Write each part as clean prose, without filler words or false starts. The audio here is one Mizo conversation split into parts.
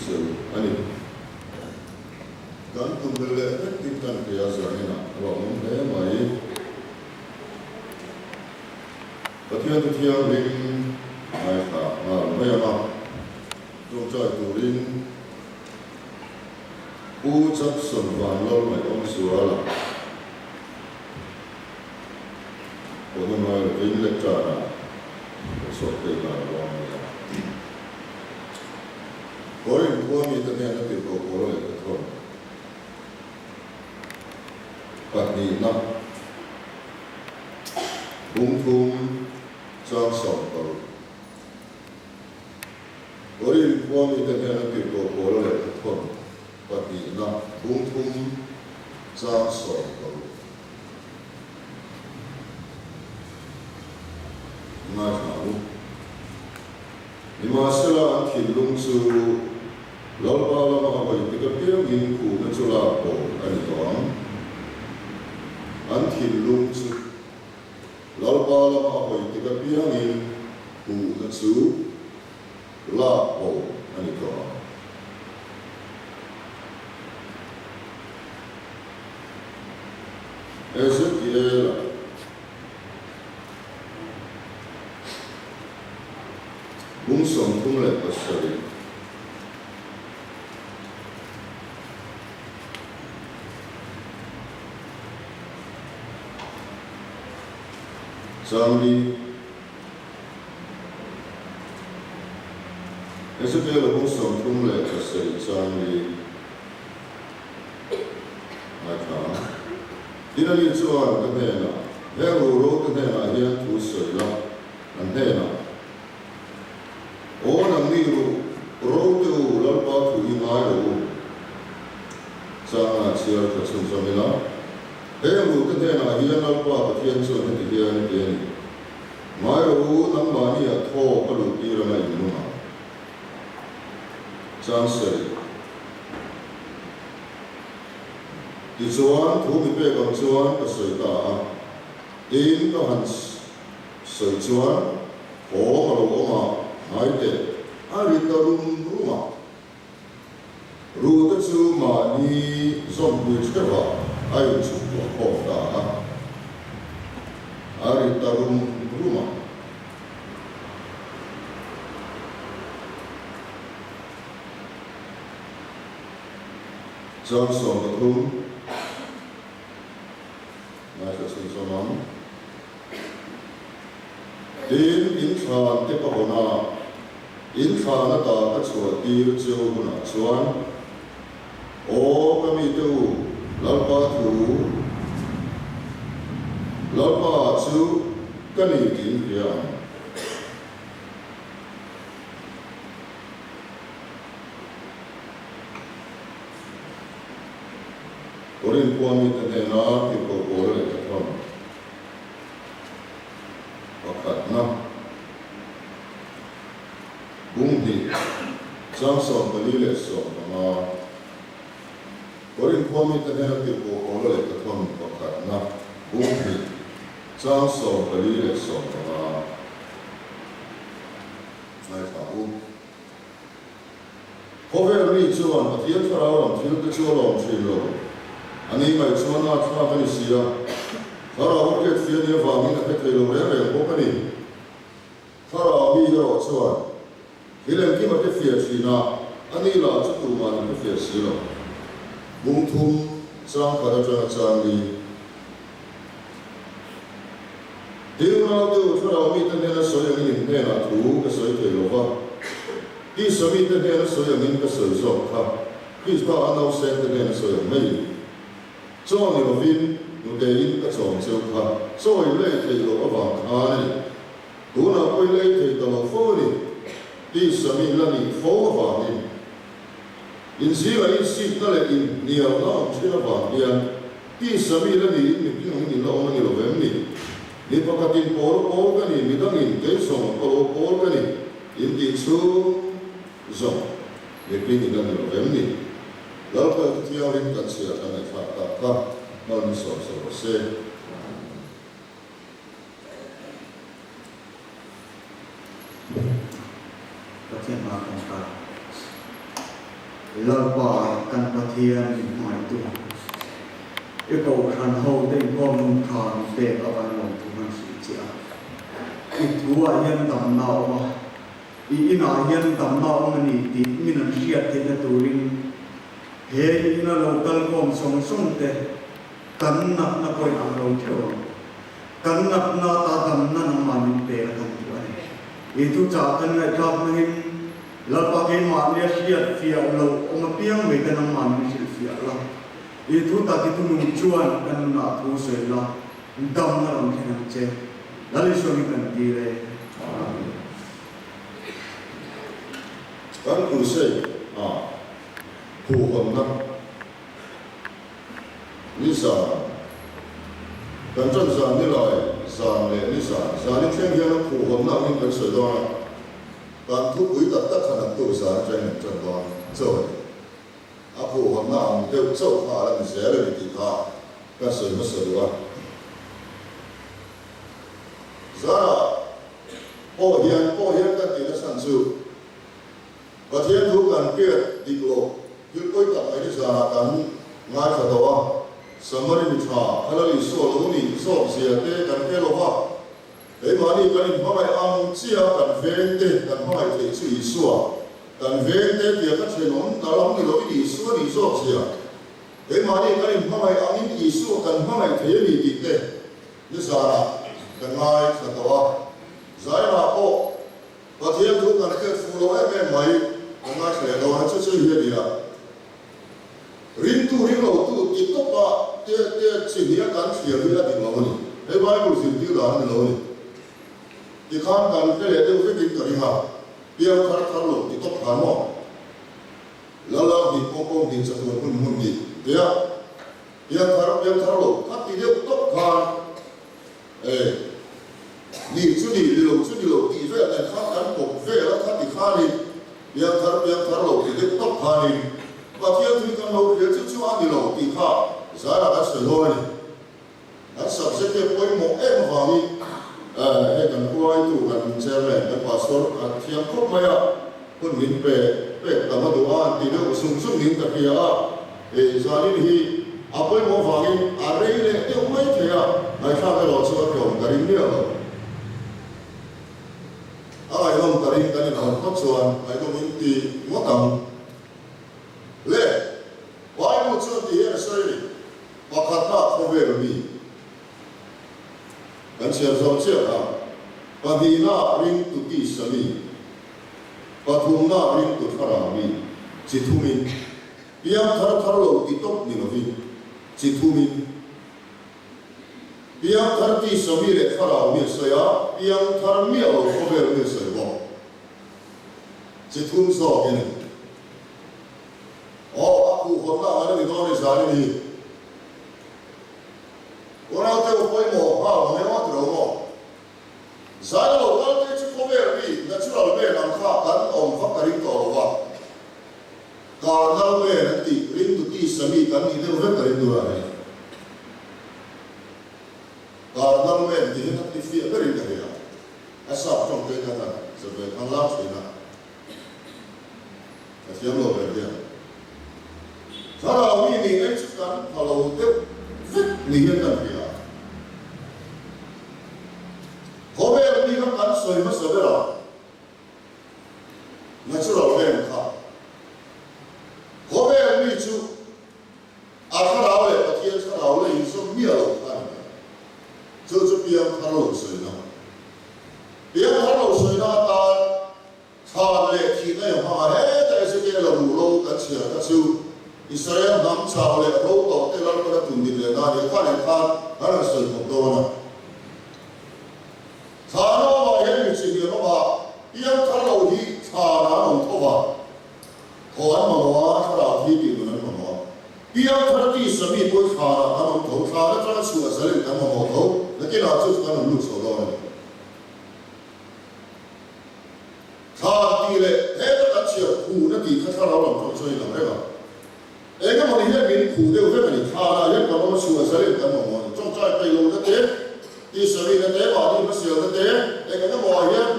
che u a ni. Kan tum belh leh vek in kan hria zaninah a lawmawm hle mai. Pathian thu thianghlim ngaithla nghal mai ang a, tawngtai turin Pu Jackson Vanlalngaihawmzuala pawhna ngai lovin lecture-ah kan sawm phei nghal dawn a nia. Korin khua mite hnena tirhkoh pawl leh ka thawn pahnihna bungthum chang 16. Korin khua mite hnena tirhkoh pawl leh ka thawn pahnihna bungthum chang 16. Ngaithla u. Nimahsela an thinlung chu Lalpa lama a hawi tik apiangin khuhna chu lak bo a ni tawh ang. An thinlung chu Lalpa lama a hawi tik apiangin khuhna chu lak bo a ni tawh ang. Ezekiela. Bung 37. Changli Ezekiela bung 37 changli ngaithla ang. Tin ani chuan ka hnenah, Heng ruhro te hnenah hian thu sawi la, an hnenah, Aw nangni ruh ro te u, Lalpa thu hi ngai lo u. Changah chhiar tha chhunzawm ila, Heng ruh te hnenah hian Lalpa Pathian chuan heti hian a ti a ni, Ngai lo u, nangmahni ah thaw ka luh tir anga in nung ang. Chang sawi. Tichuan, thu mi pek ang chuan ka sawi ta a, tin ka han sawi chuan thawm a lo awm a, ngai teh, a ri ta rum rum a. Rute chu mahni zawmpui theuh ah a inchhuktuah khawm ta a, a ri ta rum rum a. Chang 13, ngaithla chhunzawm ang. Tin, in thlan te ka hawn a, in thlan ata ka chhuah tir cheu hunah chuan, Aw ka mite u, Lalpa thu, Lalpa chu ka ni tiin hria ang. Korin khua mite hnena tirhkoh pawl leh ka thawn pakhatna bung hnih chang 44. Korin khua mite hnena tirhkoh pawl leh ka thawn pakhatna bung hnih chang 44. Ngaithla u. Khawvel mi chuan Pathian thlarau lam thil te chu a lawm thin lo. A ni ngaih chuan a thlak a ni si a. Thlarau a hriat fia ni avangin a hre thei lo reng reng bawk a ni. Thlarau mi erawh chuan thil engkim a hre fia thin a, a ni lah chu tuman an hre fia si lo. Bung thum chang khat atanga chang li. Tin, Naute thlarau mite hnena sawi angin in hnenah thu ka sawi thei lo va, Tisa mite hnena sawi angin ka sawi zawk kha, Krista a nausente hnena sawi ang mai. Chaw ni lovin nutein ka chawm cheu kha, chaw in lei theih loh avang khan a ni. Tunah pawh in lei thei ta lo fo a ni, tisa mi la nih fo avangin. Inzingah insitna leh inhnialna awm thin avang hian tisa mi la niin miping angin in la awm a ni lo vem ni? Mi pakhatin pawl a pawl ka ni, midangin kei zawng a lo pawl ka ni in tih chhung zawng miping in la ni lo vem ni? Lalpa thu thianghlim kan chhiar kan ngaihthlak tak kha hmalmi sawm rawh se. Pathian hma kan kal. Lalpa kan Pathian min hmangaihtu, i kohhran ho te inkhawm nung tha min pek avangin lawmthu kan hrilh che a. I thu ah hian damna a awm a, i inah hian damna a awm a ni tih min an hriat theihna turin he i ina lo kal khawm sawng sawng te kan natna pawh in ang lo theuh ang. Kan natna ta damna nangmah min pe a kan duh a ni. I thuchah kan ngaihthlak hmangin Lalpa keimahnia hriat fiah loh awm apiang mai ka nangmah min hrilh fiah la. I thu tak i thunung chuan ka nunah thu sawi la, dam na rawn thlen ang che. Lal Isua min kan tir e. Amen. Kan crusade ah khuhhawnna ni zan, kan ṭan zan ni lai zan leh ni zan, zan i thleng hian a khuhhawnna angin kan sawi dawn a. Kan thupui tak tak kha naktuk zan atangin an ṭan dawn chauh a ni. A khuhhawnna ang deuh chauh kha a la ni zel a ni tih kha ka sawi hmasa duh a. Zanah pawh hian pawh hian kan tihna chhan chu Pathian thu kan hriat dik loh thil pawi tak mai ni zanah kan ngaithla tawh a, Samari mi tha kha Lal Isua lo nih zawk zia te kan hre lo va. Keimahni kan inhmangaih ang chiah kan vengte kan hmangaih theih chu Isua, kan vengte tia ka thenawm na lam ni loin Isua nih zawk zia, keimahni kan inhmangaih angin Isua kan hmangaih thei a ni tih te nizanah ka ngaithla tawh a. Zainah pawh Pathian thu kan hriat fuh lo em em mai kan ngaithla leh dawn a, chu chu hi a ni a. Ringtu ringlotu ti tawpa te te chi hnih a kan thliar hi a dik lo a ni. Hei Bible zirtir dan a ni lo a ni. Tikhan kan hre leh deuh vekin ka ring a, piang thar thar lo ti tawp hlan maw? Lala hnih pawh pawh hnih chatuan hun hmun hnih tia piang thar piang thar lo kha ti deuh tawp khan e ni chu ni ni lo chu ni lo tih vel nen khan kan kawp vel a kha ti khanin Piang thar piang thar lo tih deuh tawp khanin Pathian thil kan lo hria chu chu a ni lo tih kha zaiah kan sawi dawn a ni. Kan subject hi a pawimawh em avangin hei kan hruaitu kan chairman kan pastor a thiam khawp mai a, hun min pe pek tam a duh a an tih deuh zung zung niin ka hria a, zanin hi a pawimawh avangin a rei leh deuh mai thei a, ngaihthlak erawh chu a tlawm ka ring miah lo. A ngaihnawm ka ring kan inhawn phawt chuan ngaihnawm in ti ngawt ang. Le, Bible chuan ti hian a sawi a ni, Pakhatna khawvel mi kan chhiar zawh chiah kha, pahnihna ringtu tisa mi, pathumna ringtu thlarau mi, chi thumin, piang thar thar lo ti tawp ni lovin, chi thumin. Piangthar tisa mi leh thlarau mi a sawi a, piangthar miah lo khawvel mi a sawi bawk. Chi thum zawkin a ni. Aw, a khuhhawnna ang an ni dawn i zan i ni. Unaute u pawimawh nghal ang emaw ti lo maw? Zan a lo kal te chu khawvel mi, natural man ang kha kan awm vak ka ring tawh lo va. Carnal man an tih ringtu tisa mi kan nih deuh vek ka ring tur a ni. Carnal man tih hi an ti fiah berin ka hria. A sap tawng te khan a za ve thang lam thin a. Ka thiam lo ber hian. Thlarau mi nih ei chu kan pha lo deuh vek ni hian kan hria. Khawvel mi kha kan sawi hmasa ber a. Natural man kha khawvel mi chu a thlarau leh Pathian thlarau la inzawm miah lo kha a ni mai. Chu chu piang thar lo sawina. Piang thar lo sawina atan thlan leh thihna i hmang a, heta Ezekiel a ruh ro kan chhiar kha chu Israel hnam chau leh ro tawh te Lalpan a tun dik leh na a ni a, kha leh khan kan rawn sawi khawp dawn a. Thla naupah hian mi chi hniam awm a, piang thar lo hi thla na an awm tho va, thaw an mamawh a, thlarau thi tih nun an mamawh a. Piang thar tisa mi pawh hi thla na kan awm tho, thla na atanga chhuah zalin kan mamawh tho, nakinah chu chu kan rawn lut chho dawn a ni. Thla tih leh heta kan chhiar khuhna tih kha thlarau lam tawng chuan in ang reng a. Eng emaw ni hian min khuh deuh vek a ni. Thlanah hian kan awm a, chhuah zalin kan mamawh a ni. Tawngtai peih lohna te, tisarihna te, mahni hmasialna te, eng eng emaw ah hian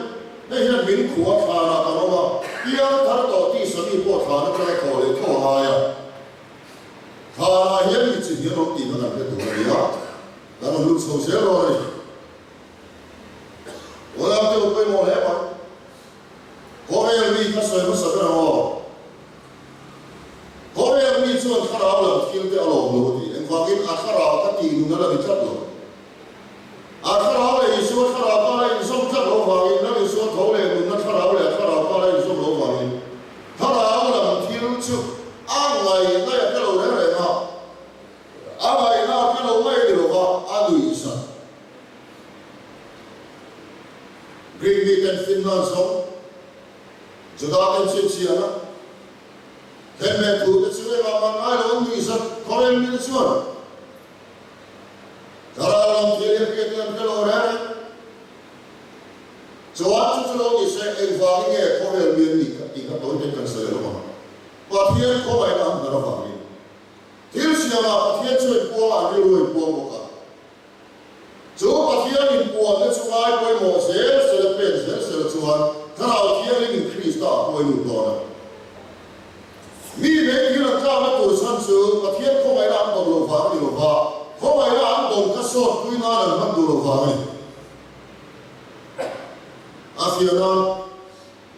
hei hian min khuh a, thlanah kan awm a, piang thar tawh tisarih pawh thlan atanga thaw leh tho. an awm tih kha kan hre tur a ni a, kan rawn lut chho zel dawn a ni. Unau te u pawimawh hle mai. Khawvel mi kha sawi hmasa ber ang aw. Khawvel mi chuan thlarau lam thil te a lawm lo a ti. Engvangin a thlarau ka tih nun a la ni tlat lo. A thlarau leh Isua thlarau kha la inzawm tlat lo vangin, Lal Isua tho leh nunna thlarau leh a thlarau kha la inzawm lo vangin thlarau lam thil chu a ngaihna a hre lo reng reng a, a ngaihna a hre lo mai a ni lo va, a nuihzat. Greek miten finna an zawng, Juda ten chhinchhiahna, Khenmeh thu te chu engah mah ngai lo an nuihzat khawvel mite chuan Thlarau lam thil hi hriat in an hre lo reng reng. Chuan chu chu lo ni se engvangin nge khawvel mi an nih tih kha tawi ten kan sawi alawm ang. Pathian khawngaihna an hnar avangin thil siamah Pathian chu inpuang a, an rilru a inpuang bawk a. Chu Pathian inpuanna chu ngai pawimawh zel sela pen zel sela chuan Thlarau Thianghlim in Krista a huai lut dawn a. Mi mei thil an tlakna tur chhan chu Pathian khawngaihna an dawn loh vang a ni lo va, khawngaihna an dawn kha sawt pui nan an hman duh loh vang a ni. A fiahna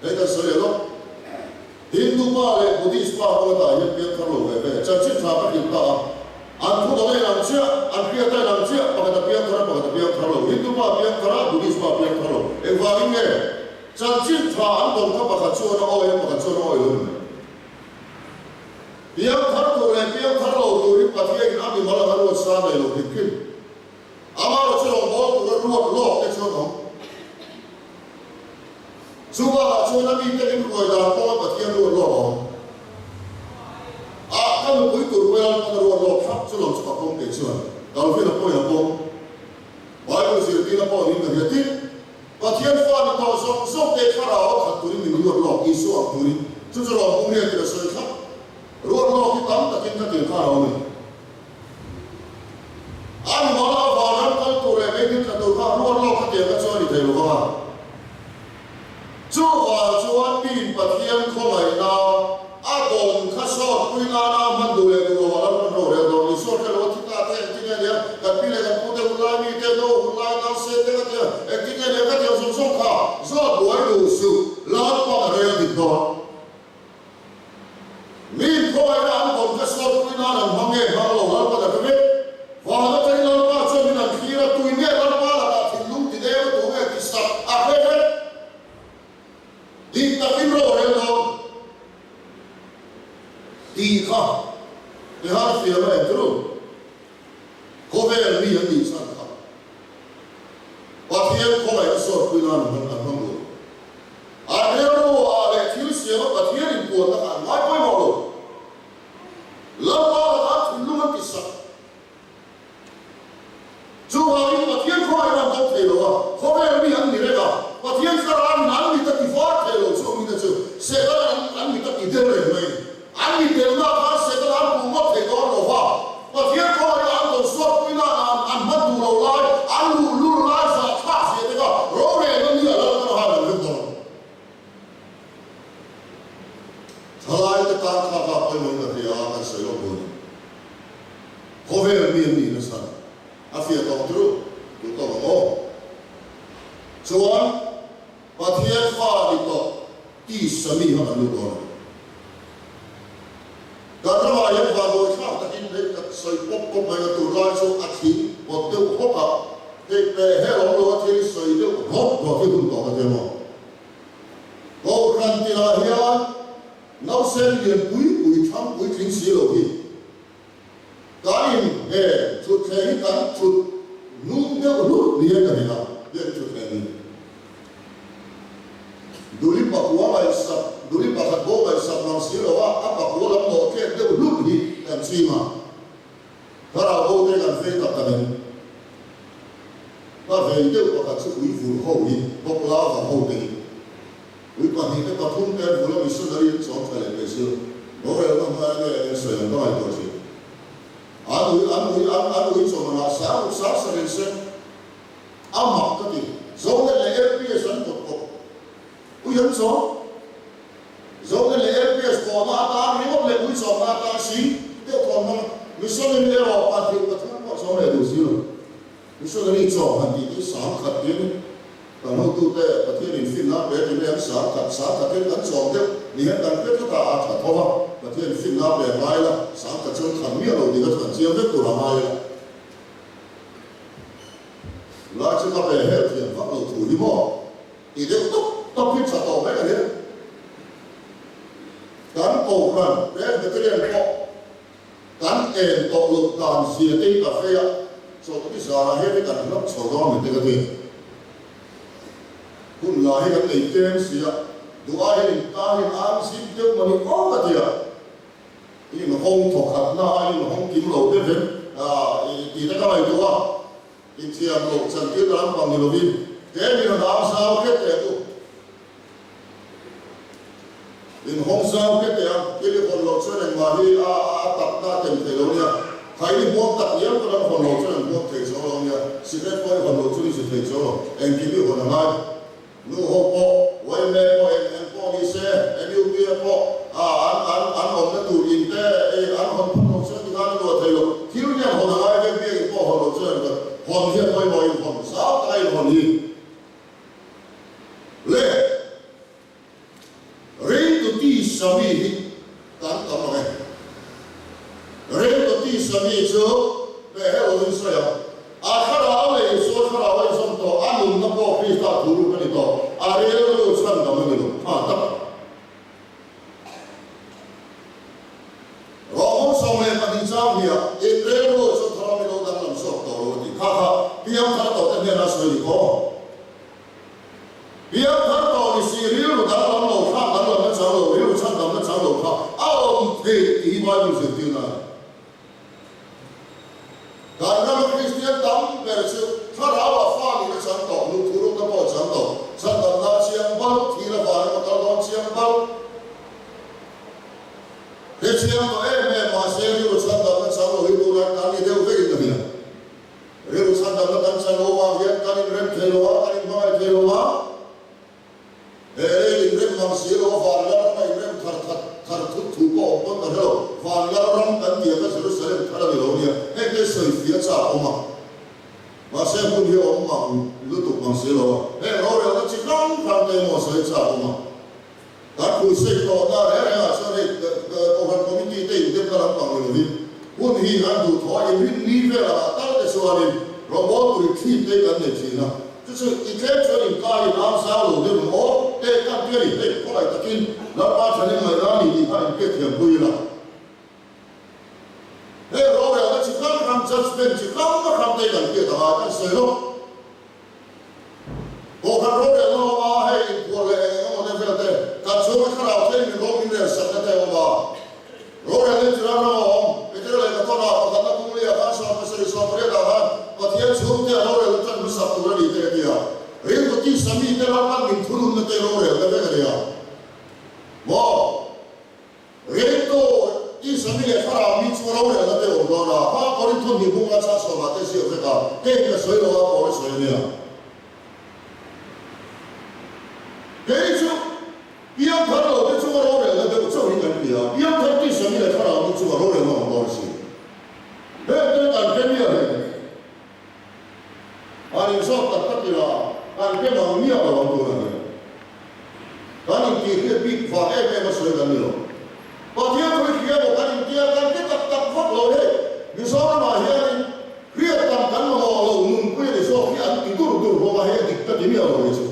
hei kan sawi leh lawk. Hindu pa leh Buddhist pa ho latah hian piang thar lo ve ve. Chanchin tha ka hrilh ta a, an thu dang a inang chiah, an hriat a inang chiah, pakhat a piang thar a, pakhat a piang thar lo. Hindu pa piang thar a, Buddhist pa piang thar lo. Engvangin nge chanchin tha an dawn kha pakhat chuan a awi a, pakhat chuan a awi lo ni mai. Piang thar tur leh piang thar lo turin Pathianin a mimal anga ruat sa nei lo hrim hrim. Amaherawh chu rawngbâwl tura ruat lâwk te chuan awm. Chu bakah chuan a mite min hruai dan kawnga Pathian ruat lâwk a awm. A, ka nupui tur pawhin a pawn a ruat lâwk thlap chu lo chu ka pawm kei chuan Calvin a pawhin a pawm. Bible zirtirna pawh niin ka hria. Tin, Pathian fa ni tawh zawng zawng te thlarau a khat turin min ruat lâwk, Isua ang turin. Chu chu rawn pum riakin a sawi thlap. Ruat lâwk hi tam takin ka tir khan a awm a ni. A nual a van ram kal tur leh mei tla tur kha ruat lawk kha tiang kha chuan a ni thei lo vang a. Chuvang chuan miin Pathian khawngaihna a dawn kha sawt pui nana a hman duh leh duh lo ah lalpan ro rel dawn. Isua hre lo a thi ta te engtin nge nia kan pi leh kan pu te hun lai mi te no hun lai nau sen te ka tia engtin nge nia ka tiang zawng zawng kha zawt buai duh suh lalpan a rel dik dawn. Mi khawngaihna an dawn kha sawtpui nan an hmang nge hmang lo Lalpa ka hre vek. Van atangin Lalpa chuan min an thlir a, tui nge Lalpa lakah thinlung ti deuh a tu nge ti sak a hre vek. Dik takin ro a rel dawn tih kha Tehana fiam a entir u. Khawvel mi an nih chhan kha Pathian khawngaihna sawtpui nan an hmang duh. A rilru ah leh thil siama Pathian inpuanna kha an ngai pawimawh lo. Lalpa lakah thinlung an ti sak. Chuvangin Pathian khawngaihna an dawng thei lo a, khawvel mi an ni reng a, Pathian thlarau in an mit a ti var thei lo chu a mite chu Satan an mit a ti del reng mai a ni. An mi telna khan Satan an puh ngawt thei dawn lo va, Pathian khawngaihna an dawn suatpui nana an hman duh lo lai, an luh lul lai zah thlak zia te kha rorelna ni a lal kan han an vek dawn. Thalai te tan kha kha pawimawhin ka hria a, kan sawi lawk dawn a ni. Khawvel mi an nih nasa a fiah tawk turu duh tawk ang aw. Chuan Pathian fa ni tawh tisa mi kha kan lut dawn a ni. Kan ramah hian vanduai thlak takin hei ka sawi pawp pawp mai a, tunlai chu a thing pawt deuh hawk a, hei pe hel awm lo a thil sawi deuh rawp rawp hi hun tawh ka ti emaw. Kohhran tinah hian nausen lian pui pui thlang puitling si lo hi kan in he thutthleng hi kan thut nung deuh hlut niin ka hria, biak thutthleng hi. Duli pakua ngaihsak, duli pakhat bo ngaihsak mang si lo a, a pakua lam nawh tlek deuh hlut hi kan ching a. Thlarau bo te kan vei tak tak em? Ka vei deuh pakhat chu ui vulh ho hi, bawk lava ho te hi. Ui pahnih te pathum te an vulh a, missionary an chawm tha leh mai si lo. Rorelna hmaia nge eng sawi ang ka ngaihtuah thin. An ui, an ui, an, an ui chawmana sang ruk sang sarin se. A mak ka ti. Zonet leh LPS an kawt kawp. Ui an chawm. Zonet leh LPS kawhna atan ringawt leh ui chawmna atan si deuh thawn hmang a. Missionary erawh pa. Missionary chawm han tih te hi 10,000 tih a ni. Kan hotute Pathianin finna a pe ti mai ang, 10,000, 10,000 hian kan chawm deuh ni hian kan hre tlat a, a tha tho a, Pathian finna a pe ngai la, 10,000 chuan khat miah lo tih kha chu kan chiang vek tur a ngai la. Lai chu ka pe hel thiam vak lo thu hi maw ti deuh tawp tawp hi tha tawh mai a nia. Kan Kohhran Presbyterian pawh kan en tawh loh dan zia te hi ka hre a, chawlhni zarah hian hi kan hlap chho dawn ni te ka ti. Hun la hi kan nei tlem si a, duh ai hian intan in an zip deuh mawni aw ka ti a. Inhawng thawkhatna a inhawng kim lo te vek tih te ka ngaihtuah a, inthiam loh chantir ka lampang ni lovin he mi rawn au zau hret teh u. Inhawng zau hret teh a, thil i hawn loh chuan engmah hi a takna a tem thei lo nia, khaini huam tak ngial pawn an hawn loh chuan an huam thei chuang lo nia, cigarette pawh i hawn loh chuan i zu thei chuang lo, engkim i hawn a ngai. Nu ho pawh, yma pawh eng eng pawh ni se, MUP a pawh a an an an awmna tur in te ei an hawn phawt loh chuan tikhan a luah thei lo. Thil hian hawn a ngai vek biak in pawh hawn loh chuan an hawn hian pawimawh in hawn zau taka in hawn hi le Ringtu tisa mi hi kan tam ang e. Ringtu tisa mi chu hmehheuh lovin sawi ang. A thlarau leh Isua thlarau a inzawm tawh, a nunna pawh Krista thu ruk a ni tawh, a rilru chhandam a ni lo. Tha tak. Rawhmun 12 chang hniah, In rilru chu tharam i lo danglam zawk tawh lo a ti. Kha kha piangthar tawhte hnena sawi ni kaw. Piangthar tawh ni si rilru danglam lo thlak danglamna chang lo, rilru chhandamna chang lo kha a awm theih tih hi Bible zirtirna a ni. Kan rama Kristian tam ber chu thlarauah fa nihna chang tawh, lungthurukna pawh chang tawh, chhandamna chiang bal, thil a van emaw kal dawn chiang bal, hre chiang tawh em em mahse rilru chhandamna chang lo hi tunah kan ni deuh vekin ka hria. Rilru chhandamna kan chan lo vang hian kan inrem thei lo a, kan inhmangaih thei lo a. He lei inrem mang si lo a, van lal rama inrem thar that thar thut thu pawh awm pawn ka hre lo. Van lal ram kan tih kha Jerusalem thar a ni lo nia, heng te sawi fia chak awm a. Mahse hmun hi a awm mang lutuk mang si lo a, heng rorelna chi hrang hrang te emaw sawi chak awm a. Kan crusade tawhna reng rengah chuan hei Kohhran Committee te indemna lampang ni lovin hun hi an duh thaw a, inrin ni velah ah tal te chuanin rawngbawl tur retreat te kan nei thin a, chu chu i tlem chuan inkaiin am zau lo deuh ang aw te kan ti a ni, hei khawngaih takin Lalpa thanem ngaihna a ni tih kha inpek thiam pui ila. Hei rorelna chi hrang hrang, judgement chi hrang hrang te kan hriat anga kan sawi lawk. Kohhran rorelna awm a, hei inphuah leh eng eng emaw te vel te, kan chhunga thlarau thei min rawng min rel sakna te a awm a. Rorelna chi hrang hrang a awm. Petera leh Kathona pakhatna kungli-ah khan 70 18 ah khan Pathian chhungte a rorelna tan hmasak tur a ni te a ti a. Rilru tisa mite lalpan min thununna te rorelna vek a ni a. Maw? Ringtu Isami leh Thlarau mi chu rorelna te awm dawn a, kha Korinth hnih bunga chang sawmah te ziak vek a, kei ka sawi lo a, Paul a sawi a nia. Kei chu piangthar lo te chunga rorelna deuh chauh hi kan hria, piangthar Isami leh Thlarau mi chunga rorelna awm dawn a si. Heng te kan hre miah hle. An inzawt tak tak ila, an hre mang miah lo ang tunah hian. Kan intihhriat bik vang em em a sawi kan ni lo. Pathian thu i hria maw kan intia kan hre tak tak vak lo hei. Mizoramah hianin hriat tam kan mamawh lo nunpui a ni zawk hi an ti dur dur hlawm a, hei a dik ka ti miah lo hi chu.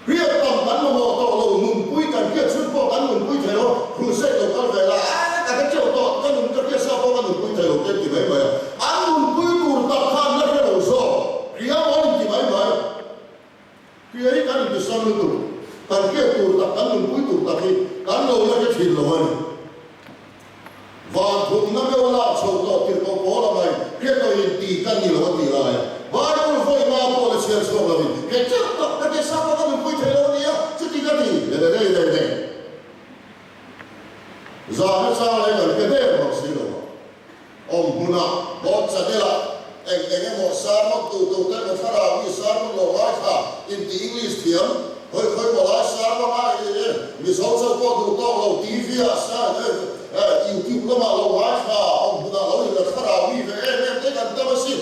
Hriat tam kan mamawh tawh lo, nunpui kan hriat chhun pawh kan nunpui thei lo, crusade lo kal ve la, a ka hre teuh tawh, ka nun ka hriat sa pawh ka nunpui thei lo te an ti mai mai a, an nunpui tur tak kha an la hre lo zawk, hria maw an inti mai mai. Hria hi kan intisam lutuk, kan hriat tur tak, kan nunpui tur tak hi kan lo la hre thin lo a ni. Van thumna meuh a lak chho tawh tir pawh pawl a ngai, hriat tawh in ti ka ni lo a ti lai a. Bible vawi nga pawh la chhiar chhuak lovin, He teuh tak ka ke sa pawh ka nunpui thei lo a nia, chuti ka ti le le le le. Zahna chang leh kan hre der bawk si lo a. Awm hmunah, God channel-ah eng eng emaw sermon tu tur te emaw thlarau mi sermon lo ngaithla inti English thiam hawi khawi maw lai sermon a Mizo chauh pawh duh tawk lo TV ah YouTube lamah lo ngaithla awm hmunah lo inla thlarau mi ve em em te kan tam asin.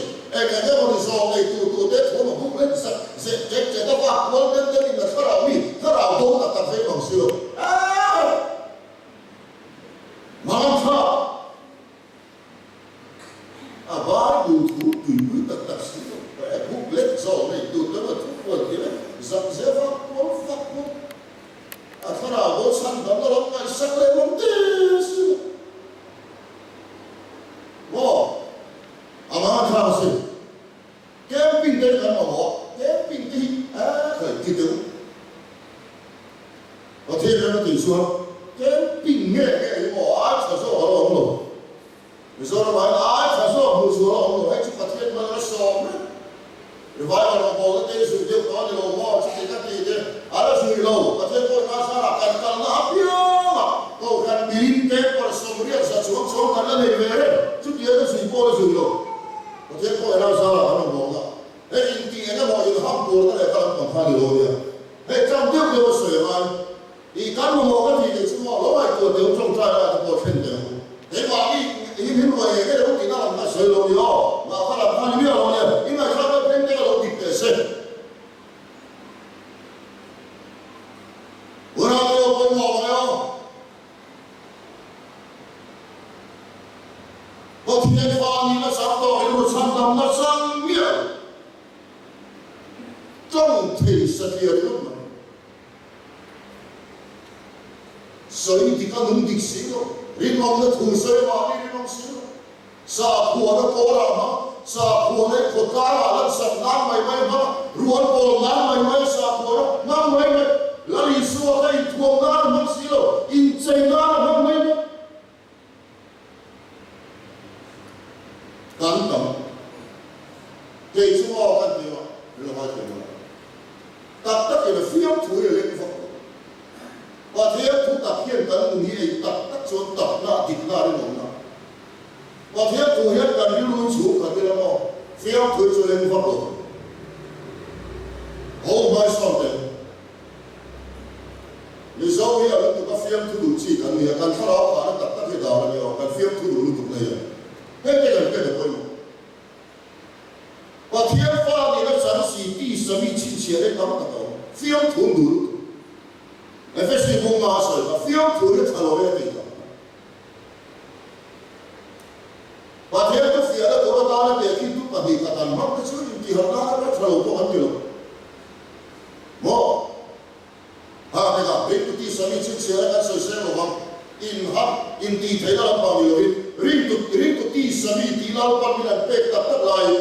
niin paper 80 za chuang chuang kan la nei ve reng. Chutia ka zui pawh la zui lo. Pathian pawh ela zara kan rawn bawk a. Hei intih eng emaw inham tur te leh kha lam pang kha a ni lo nia. Hei tang deuh deuh a sawi angai. Ih kan mamawh ka tih theih chu maw lo ngaihtuah teh u tawngtai lai te pawh thlen teh u. Keimahni hi min ruai ngei ngei lo tihna lam kha a sawi lo ni aw. Mah kha lam kha ni miah lo nia. I ngaihthlak lai pheng te ka lo dik teh se. Unau te aw pawimawh ang e aw. Pathian fa nihna chang tawh rilru chhandamna chang miah lo. Tawng thei satliah ringawt mai. Sawi dik a nung dik si lo. Rinawmna thu sawi mahni rinawm si lo. Sakhuana kawrah hmang, sakhuana i khawtlangah lansak nan mai mai hmang a, rual pawl nan mai mai a sakhuana hmang mai mai. Lal Isua kha inthuam nan a hmang si lo, inchei nan a hmang mai mai. Kan tam. Kei chu maw kan ti a, min lo ngaithei lo. Tak takin a fiamthu hi a leng vak lo. Pathian thu tak hian kan nun hi ei tak tak chuan takna, dikna a rinawmna. Pathian thu hian kan rilru chhung khat ila maw fiamthu hi chu leng vak lo. Ho hmaisawn teh. Mizo hi a lutuk a fiamthu duh chi kan ni a, kan thlarau phahna tak tak hi dan a ni aw, kan fiamthu duh lutuk na hian hei te kan hriat a pawimawh. Pathian fa nihna chan si tisa mi chhinchhiah leh tam tak a awm, fiamthu an duh lutuk. Efesi bunga a sawi kha, fiamthu hi a tha lo e a tih kha. Pathian chu fiahna tur atana tehkhin tu 2 khat an hmang te chu intihharh nan a tha lo pawh an ti lo maw? Ha teka ringtu tisa mi chhinchhiahna kan sawi seng lo vang, inham intihtheihna lampang ni lovin ringtu ringtu tisa mi tih lalpan min an pek tak tak laiin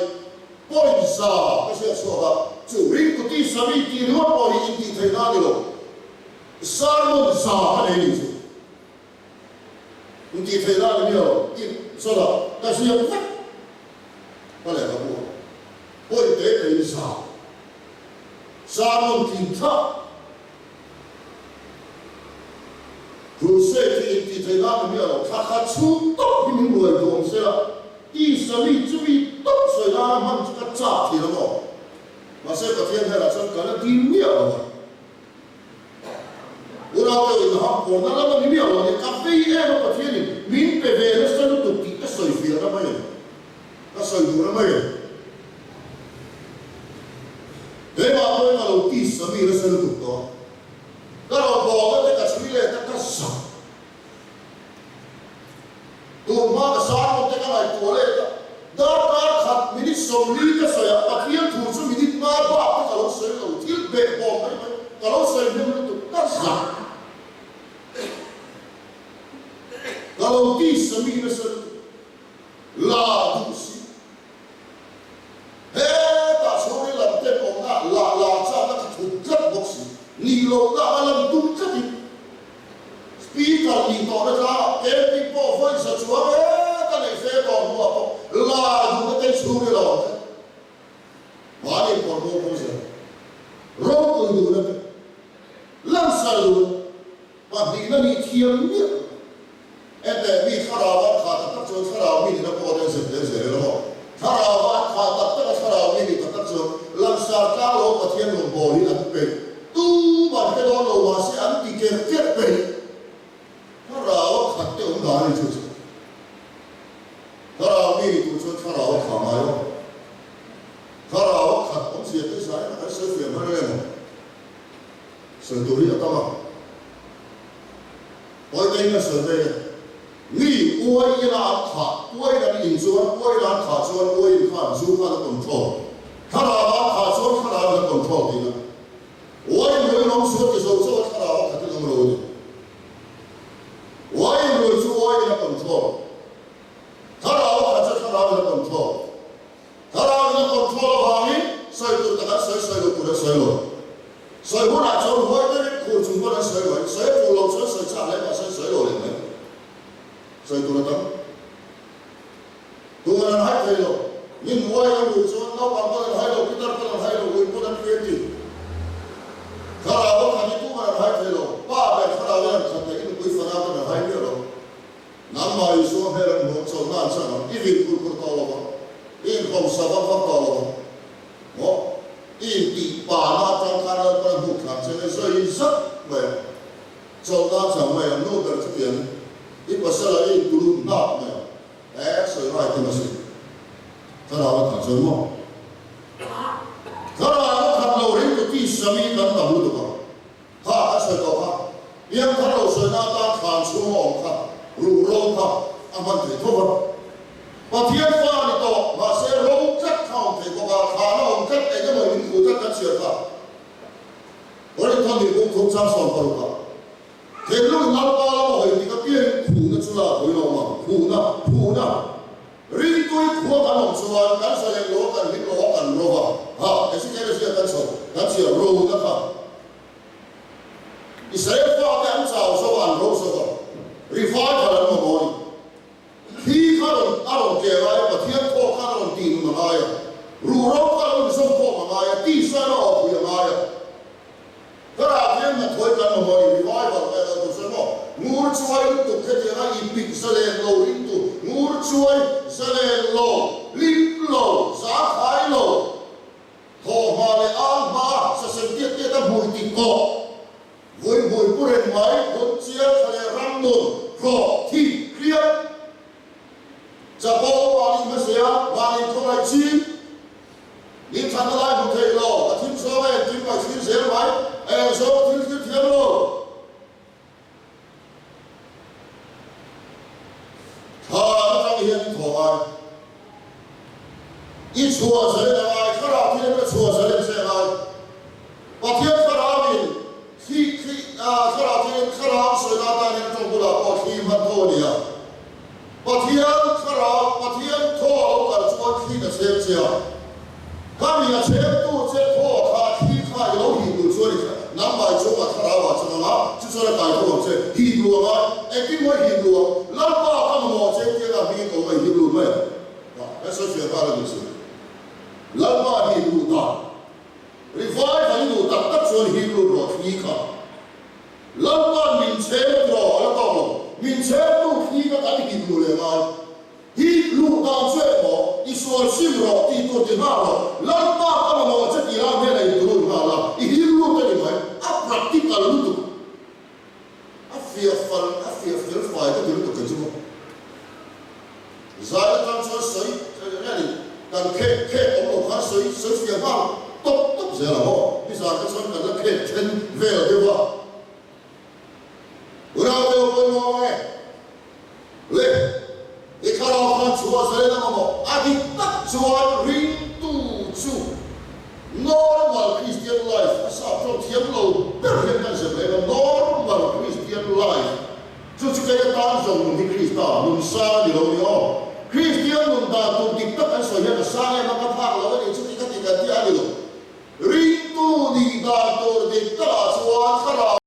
point za ka hriat chhuak a, chu ringtu tisa mi tih ringawt pawh hi intihtheihna a ni lo, sermon za ka nei nih chu. Intih theih dan ni lo tih sawlah ka ziak vek ka lehkhabu a, pawi te te in zah sermon tling thlah crusade hi intih theih dan ni lo thla khat chhung tawp hi min ruai duh awm sela tisa mi chumi tawp sawi nana hman chu ka chak thin ang aw mahse Pathian hnenah chuan ka la dil miah lo a. Unau te in ham pawhna lam a ni miah lo a ni. Ka vei em a Pathianin min pe ve nasa lutuk tih ka sawi fiahna mai a ni. Ka sawi duhna mai a ni. Keimah pawhin ka lo tisa mi nasa lutuk tawh a. Ka lo bawlna te ka chhui leh ta ka zak. Tun hma ka sermon te ka ngaihtuah leh ta. Darkar khat minute 40 ka sawi a, Pathian thu chu minute nga bak te ka lo sawi lo, thil behbawm mai mai ka lo sawi hnem lutuk ka zak. Ka lo tisa mi nasa lutuk la duh si. Hetah chhungril lam ten awmna lah lar chakna ka thut tlat bawk si, nih lohna a lan tum tlatin Speaker nih tawhna tlangah camping pawh vawi za chuang e ka neih fe tawh hnuah pawh lar duhna te chhungril a awm tlat. Mahni phawrh pawh pawh zel. Ropui duhna te, lansar duhna pahnihna nih thiam miah lo. Enteh mi thlarau an khah tak tak chuan thlarau mi nihna pawh an zep zel zel elo maw? Thlarau an khah tak tak a thlarau mi nih tak tak chuan lansar tlang lo Pathian rawngbâwl hi an peih. Tumah hre dawn lo mahse an ti kerh kerh peih. Thlarau a khat te awm dan a ni chu chu. Thlarau mi ni tur chuan thlarau a khah ngai lo. Thlarau a khat awmzia te zai a kan sawi fiah hman reng ang. Sawi tur hi a tam a. Pawitein a sawi ve e. Mi uai ila an khah, uai an in chuan, uai ila an khah chuan uai in khan zu khan a control. Thlarau an khah chuan thlarau in a control tihna. Uai in rui lawm sual ti zo chauh a thlarau a khat in awm lo a ni. Uai in rui chu uai in a control. Thlarau a khat chu thlarau in a control. Thlarau in a control avangin sawi tur tak an sawi, sawi loh tur an sawi lo. Sawi hunah chuan huai deuhin khur chung pawn an sawi mai. Sawi a tul loh chuan sawi chak hle mahse an sawi lo leh mai. Sawi tur a tam. Tuman an hai thei lo. Min huai an duh chuan naupang pawn an hai lo, pitar pawn an hai lo, ui pawn an hria ti. Thlarau a khat hi tuman an hai thei lo. Pa ber thlarau in an khat leh i nupui fanau ten an hai miah lo. Amah Isua hmel an hmuh ang, chawlhna an chang ang, i vin khur khur tawh lo vang, i inkhawmsa vak vak tawh lo vang. Maw? I intih pahna atang khan Lalpan a hnuk thlan che nge zawi zat mai ang. Chawlhna a chang mai ang, nu ber chutiang i pasala i intulut hnap mai ang. E, sawi ngai thung asin. Thlarau a khat chuan maw? Thlarau a khat lo ringtu tisa mi kan tam lutuk a. Kha kan sawi tawh kha, piang thar lo sawina atan thlan chhunga awm kha ruhro kha a hman thei tho va. Pathian fa a ni tawh, mahse ro tlat kha a awm thei bawk a, thlan a awm tlat, eng emaw in thu tlat kan chhiar kha. Korinthon nih bung thum chang 16 ah, Thinlung Lalpa lama hawi tik apiangin khuhna chu lak hawi lo awm ang, khuhna, khuhna. Ringtui khua kan awm chuan kan zalen lo a, kan hlim lo a, kan ro va. Ha, Ezekiel ziak kan chho, kan chhiar rona kha. Israel fate an chau zo a, an ro zo va, revival an mamawh a ni. Thli kha rawn a rawn tle ngai a, Pathian thawk khan a rawn tih nun a ngai a, ruhro kha a lo inzawm khawm a ngai a, tisa in a awpui a ngai a. Karah hian hnathawih kan mamawh a ni, revival ka elo tur chuan maw, ngur chuai lutuk hetianga ipik zalen lo ringtu, ngur chuai zalen lo, hlim lo, zakhai lo, Thawhma leh ang hma sasem tiat tiat a hmui ti kawh, vui hmui pu reng mai, kut chiar thla leh ram nun, hlawh, thi, hliam, chapo, mahni hmasea, mahni khawngaih ching, ni thatna lai hmu thei lo, a thim zawng a engkim mai thlir zel mai, a eng zawng a thil thlir thiam lo. Thla atang hian i thaw ngai. I chhuah zalen a ngai, thlarau thiam in a chhuah zalen che a ngai. Pathian thlarauin thli thli thlarau thiam thlarau sawina atan hian tawng bulah pawh thli hman tho a ni a. Pathian thlarau, Pathian thaw a lo kal chuan thliin a chhem che a. Khami a chhemtu che thaw kha thli kha i lo hih duh chuan i nangmah i chungah thlarau ah chuan ang a, chu chuan a kai tho ang che. Hih duh ang a, engtin maw i hih duh ang? Lalpa ka mamawh che tiang a hmingin awm a i hip lut mai ang. Kan sawi fiah nghal a ni chu. Lalpa hih duh dan. Revival i duh tak tak chuan hip lut rawh thli kha. Lalpa'n min chhem a tiraw a la tawk lo. Min chhemtu thli kha kan hip luh leh ngai. Hip luh dan chu emaw i sual sim rawh tih tur ti nghal rawh. Lalpa ka mamawh che tih lai hian a inturut nghal a, i hip lut a ni mai. A practical lutuk. A fiah fal, a fiah fel fai ka ti lutuk kei chu maw. Zai atang chuan sawi nge ni, kan khek khek awm lo khan sawi sawi fiah nghal tawp tawp zel ang aw. Nizan te chuan kan la khek then vel deuh a. Unau deuh pawimawh nge le, i thlarau khan chhuah zel ang maw? A dik tak chuan ringtu chu normal Christian life a sap tawng thiam lo ber hian kan zir leh a, normal Christian life chu chu kei atan zawng nun hi Krista nun sang a ni lo ni aw. Kristian nun dan tur dik tak an sawi hian a sang em a, ka phak lo a nih chu ti ka ti kan ti a ni lo. Ringtu nih dan tur dik takah chuan thlarau.